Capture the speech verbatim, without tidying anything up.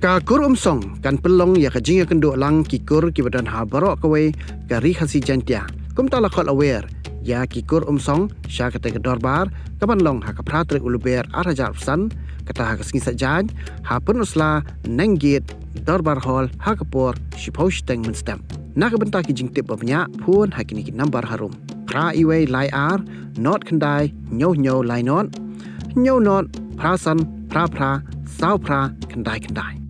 Ka kur Umsong kan pynlong ïa ka jingïakynduh lang ki kur kiba don ha baroh kawei ka Ri Khasi Jaintia. Kumta la khot lawer ïa ki kur Umsong sha katei ka dorbar kaban long ha ka phra tarik u Lber ar hajar arphew san, kata ha ka sngi Saitjaiñ, ha Pynursla Nine Gate Dorbar Hall ha ka por shiphew shiteng mynstep. Na ka bynta ki jingtip ba bniah, phone ha kine ki nambar harum: phra wei lai ar, nod khyndai hynñiew hynñiew lai nod, hynñiew nod phra san phra phra saw phra khyndai khyndai.